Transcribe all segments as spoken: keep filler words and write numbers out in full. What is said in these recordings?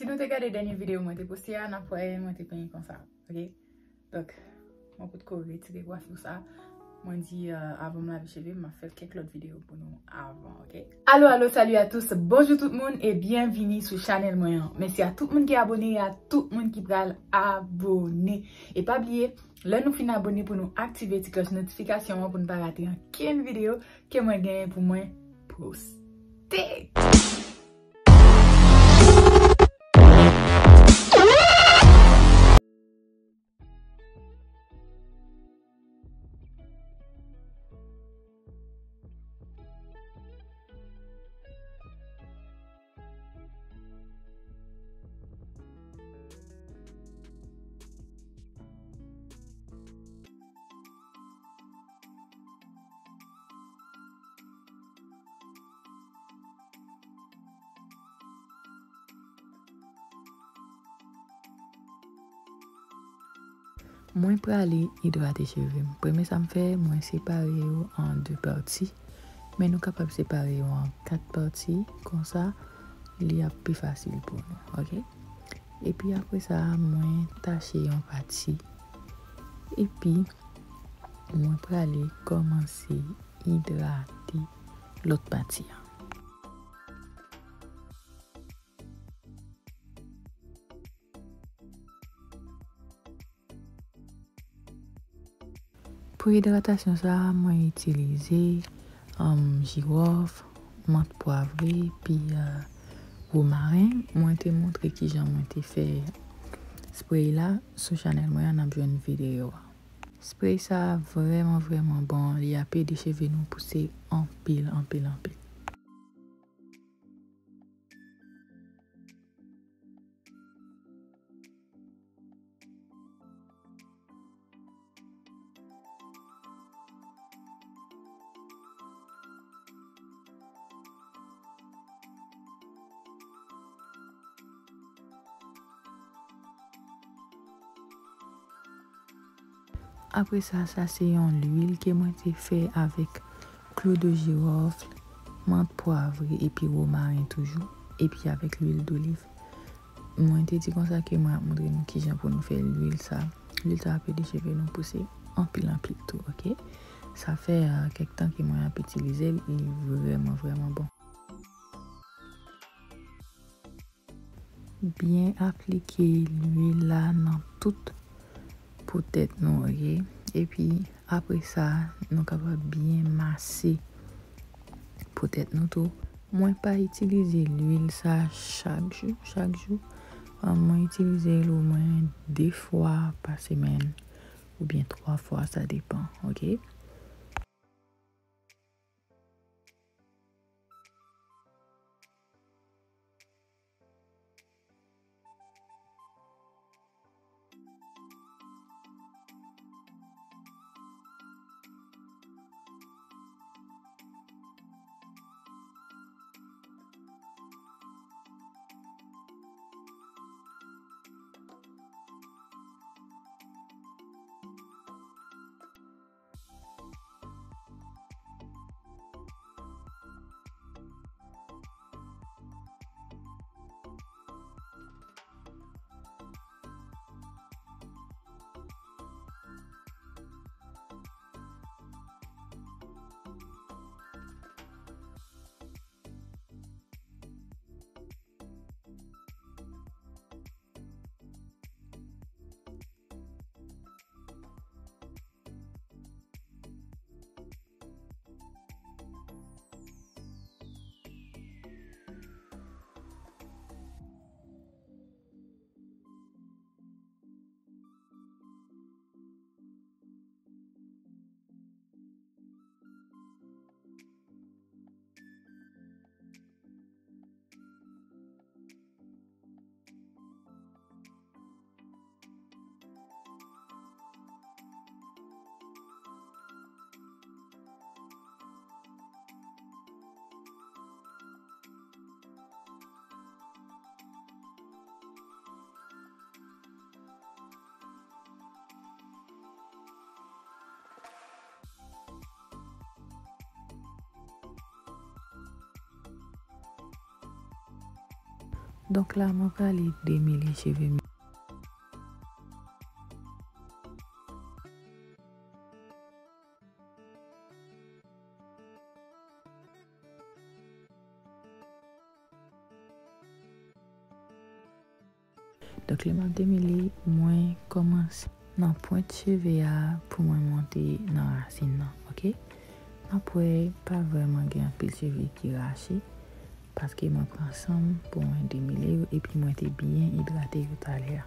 Si nou te gade dènye videyo mwen te poste a, n ap wè mwen te penyen konsa, oke? Donk, mwen potko retire kwafè sa. Mwen di, euh, avan m lave cheve m, m ap fè kèk lòt videyo pou nou avan, oke? Alo, alo, salut à tous, bonjou tout moun e byenvini sou chanèl mwen an. Mèsi a tout moun ki abone e a tout moun ki pral abone. E pa bliye, lè nou fin abone pou nou aktive ti klòch notifikasyon an pou n pa rate ankenn videyo ke mwen genyen pou mwen poste. Mwen prale idrate cheve m. Premye sa m fè, mwen separe yo an de pati. Men nou kapab separe yo an kat pati. Konsa, li ap pi fasil pou nou, oke? Epi apre sa, mwen tache yon pati. Epi, mwen prale kòmanse idrate lòt pati a. Pou idratasyon sa a, mwen itilize, um, jiwòf, mant pwavre, epi, uh, womaren. Mwen te montre kijan mwen te fè spray la sou chanèl mwen an, n ap jwenn videyo a. Spray sa a vrèman, vrèman bon. Li ap ede cheve nou pouse anpil, anpil, anpil. Apre sa, sa se yon lwil ke mwen te fè avèk clou de girofle, mant pwavre epi womaren toujou, epi avèk lwil doliv. Mwen te di konsa ke mwen ap montre nou kijan pou nou fè lwil sa. Lwil sa ap ede cheve nou pouse anpil, anpil tou, oke? Sa fè, euh, kèk tan ke mwen ap itilize l, li vrèman, vrèman bon. Byen aplike lwil la nan tout po tèt nou, oke? Epi, apre sa, nou kapab byen mase po tèt nou tou. Mwen pa itilize lwil sa chak jou, chak jou. Ah, mwen itilize l omwen de fwa pa semèn oubyen twa fwa, sa depann, oke? Donk la, mwen prale demele cheve m. Donk, lè m ap demele, mwen kòmanse nan pwent cheve a pou mwen monte nan rasin nan, oke? N ap wè, pa vrèman gen anpil cheve ki rache, paske mwen pran san m pou mwen demele yo, epi mwen te byen idrate yo talè a.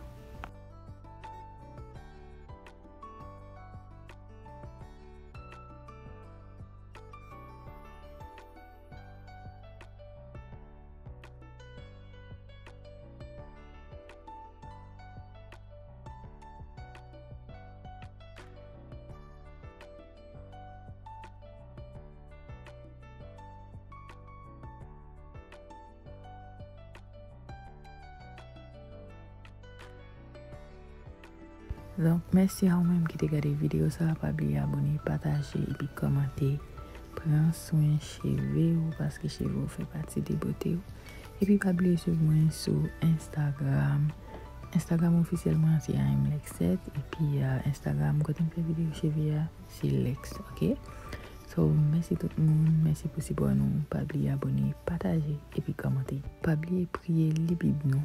Donk, mèsi a ou menm ki te gade videyo sa a. Pa bliye abòne, pataje epi kòmante. Pran swen cheve w, paske cheve w fè pati de bote w. Epi pa bliye swiv mwen sou Instagram. Instagram ofisyèl mwen se A M Lex sèt, epi, euh, Instagram kote m fè videyo cheve a, se Lex, oke? So, mèsi tout moun, mèsi pou sipò nou. Pa bliye abòne, pataje, epi kòmante. Pa bliye priye, li Bib nou.